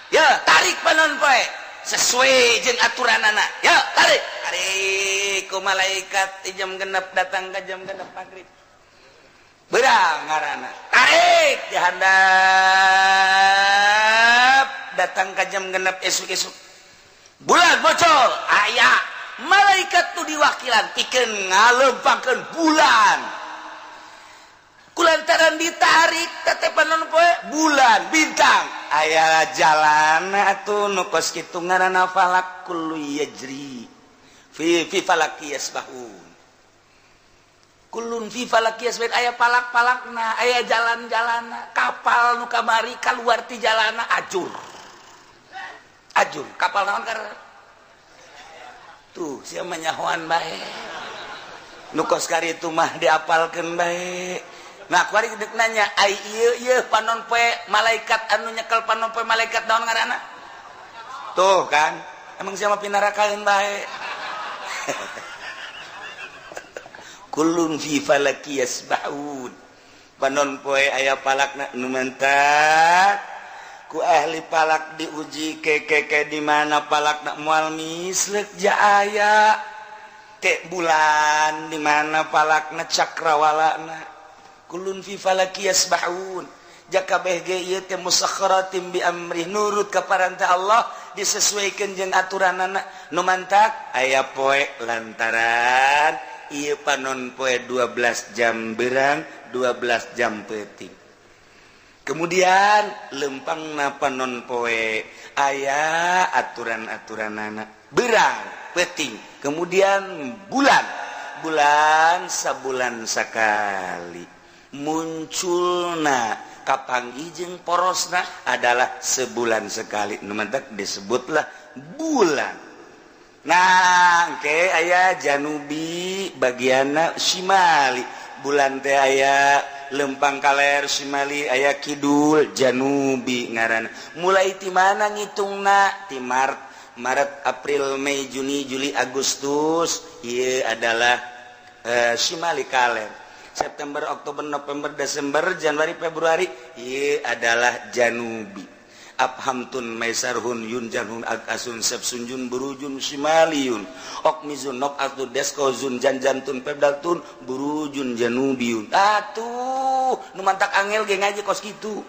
ya, tarik panon poe sesuai jeung aturanana ya. Tarik, tarik ku malaikat di jam 6 datang ke jam 6 maghrib. Berang ngaranna, tarik di handap datang ke jam 6 esuk-esuk bulan bocor. Aya malaikat tuh diwakilan pikeun ngalempangkeun bulan. Kulantaran ditarik tete panon poe, bulan, bintang aya jalan atuh nu kos kitu ngaranna falak. Kullu yajri fi falaki yasbahun, kulun fi falaki yasbahun. Aya palak-palakna, aya jalan-jalanna. Kapal nu kamari kaluar ti jalana, ajur ajur. Kapal naon kar tuh sia mah nyahoan bae. Nu kos kari itu mah diapalkeun bae. Nah, kuari dek nanya, ai ieu ieu panon poe, malaikat anu nyekel panon poe malaikat naon ngaranna? Tuh kan, emang siapa pinarakaeun bae. Kullun fi falaki yasbahun. Panon poe aya palakna. Nu mantak ku ahli palak diuji kekeke di mana palakna moal mislek ja aya ke bulan di mana palakna, cakrawalana. Kulun fi falaki yasbahun. Jaka kabeh ge ieu teh musakhkharatin bi amri, nurut ka parentah Allah, disesuaikan jeung aturanana. Nu mantak aya poe lantaran ieu panon poe 12 jam berang, 12 jam peuting. Kemudian lempangna panon poe aya aturan-aturanana, berang peuting. Kemudian bulan, bulan sabulan sekali munculna, kapanggih jeung porosna adalah sebulan sekali. Nu mantak disebutlah bulan. Nah, engke aya janubi bagianna simali. Bulan teh aya lempang kaler, simali, aya kidul, janubi ngaranna. Mulai ti mana ngitungna? Ti Maret. Maret, April, Mei, Juni, Juli, Agustus ieu adalah simali kaler. September, Oktober, November, Desember, Januari, Februari ieu adalah janubi. Abhamtun maisarhun yun janhun agasun sepsunjun burujun simaliyun okmizun nok atu deskozun janjantun pebdaltun burujun janubiyun. Atuh nu mantak angel ge ngaji kos kitu.